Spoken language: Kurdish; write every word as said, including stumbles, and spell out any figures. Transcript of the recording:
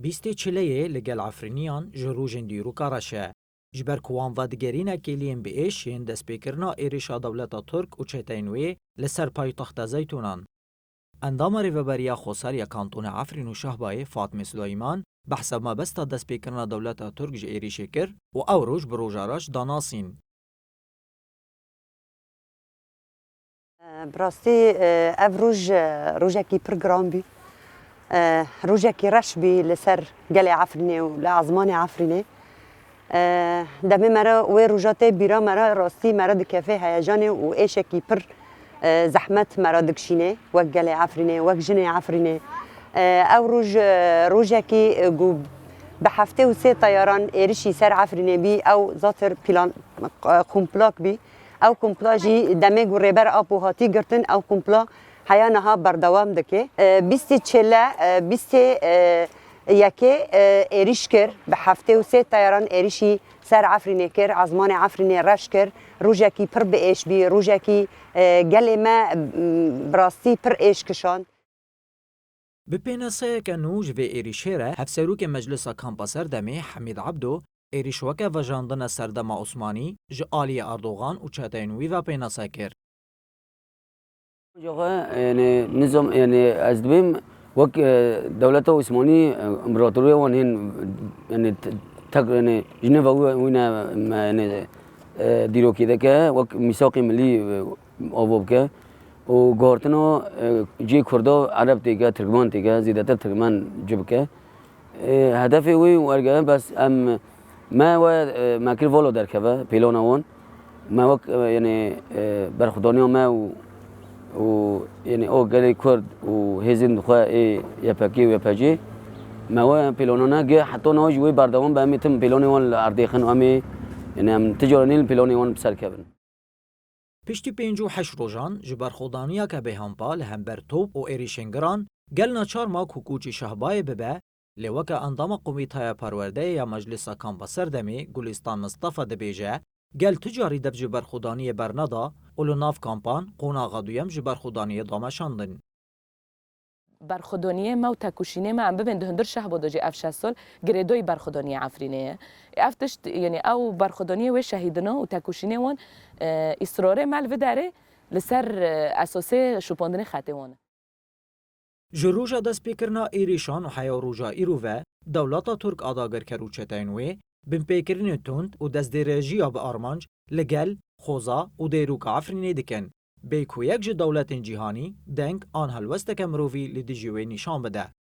Bîstê Çileyê li gel Efrîniyan ji rojên dîroka reş e. Ji ber ku wan vedigerîne kêliyên bi êş yên destpêkirina êrişa dewleta Tirk û çeteyên wê li ser paytexta Zeytûnan. Endama Rêveberiya Xweser ya Kantona Efrîn û Şehbayê Fatmê Suleyman behsa mebesta destpêkirina dewleta Tirk ji êrişê kir û ew roj bi roja reş da nasîn. Bi rastî, ev roj, rojekî pir giran bî. Rojekî reş bî li ser gelê Efrînê û li ezmanê Efrînê. Demê me re wê roja tê bîra me re, rastî me re dikeve heyecanê û êşekî pir zehmet me re dikişînê, wek gelê Efrînê, wek jinê Efrînê. Ew roj, rojekî ku bi heftê û sê teyaran êrişî ser Efrînê bî, ew zatir plan, komplak bî. Ew komplo jî demê ku Rêber Apo hatî girtin, ew komplo heya niha berdewam dike. E, bîstê Çêle, e, bîstê, e, yekê, e, êrîş kir, bi heftê û sê teyaran êrîşî ser Efrînê kir, ezmanê Efrînê reş kir. Rojekî pir bi êş bî, rojekî, e, gelê me, m, bi rastî pir êş kişand. Bi pênaseyeke nû ji vê êrîşê re Hevserokê Meclisa Kampa Serdemê Hemîd Ebdo êrîş weke vejandine serdema Osmanî ji aliyê Erdogan û çeteyên wî ve pênase kir. Caxa, yani, nizam, yani, ez dibêm wek, e, dewleta Osmanî, e, împaratoriya wan hên, yani, te-, tek, yani, ji neva wî, wî ne, me, yani, e, dîrokê dike, wek mîsaqê milî, e, ava bike û guhartina, e, cihê Kurda Ereb têke, Tirkmen têke, zêdetir Tirkmen ci bike. E, hedefê wê wergere, bes em, me we, e, me kir vala derkeve, pêlana wan. Me wek, e, yani, e, berxwedaniya me û, û, yani, o gelê Kurd û hêzên xwe ê Y P G û Y P G, me we pêlana ne, gi heta niha jî wê berdewam be, em ê tim pêlanê wan li erdê xin û em ê, yani, em ti cara nê li pêlanê wan bi ser kevin. Piştî pêncî û heşt rojan ji berxwedaniyeke bêhampa li hember top û êrîşên giran, gel naçar ma ku koçî Şehbayê bibe, lê weke endama Komîteya Perwerdeyê ya Meclisa Kampa Serdemê Gulîstan Mistefa dibêje, gel tu carî dev ji berxwedaniyê berneda û li nav kampan qonaxa duyem ji berxwedaniyê dameşandin. Berxwedoniyê me û tekoşînê me em bibên di hundir Şehbo de jî ev şeş sal girêdoyî berxwedoniyê Efrînê ye. Ev tişt, yanî ew berxwedoniyê wê şehîdina û tekoşînê wan, e, îsrarê me li vî derê li ser, e, esasê şopandinê xetê wan e. Ji roja destpêkirina êrîşan û heya roja îro ve dewleta Tirk a dagirker û çeteyên wê binpêkirinên tund û destdirêjiya bi armanc li gel, xoza û dêroka Efrînê dikin. Bê ku yek ji dewletên cîhanî deng an helwesteke mirovî li dijî wê nîşan bide.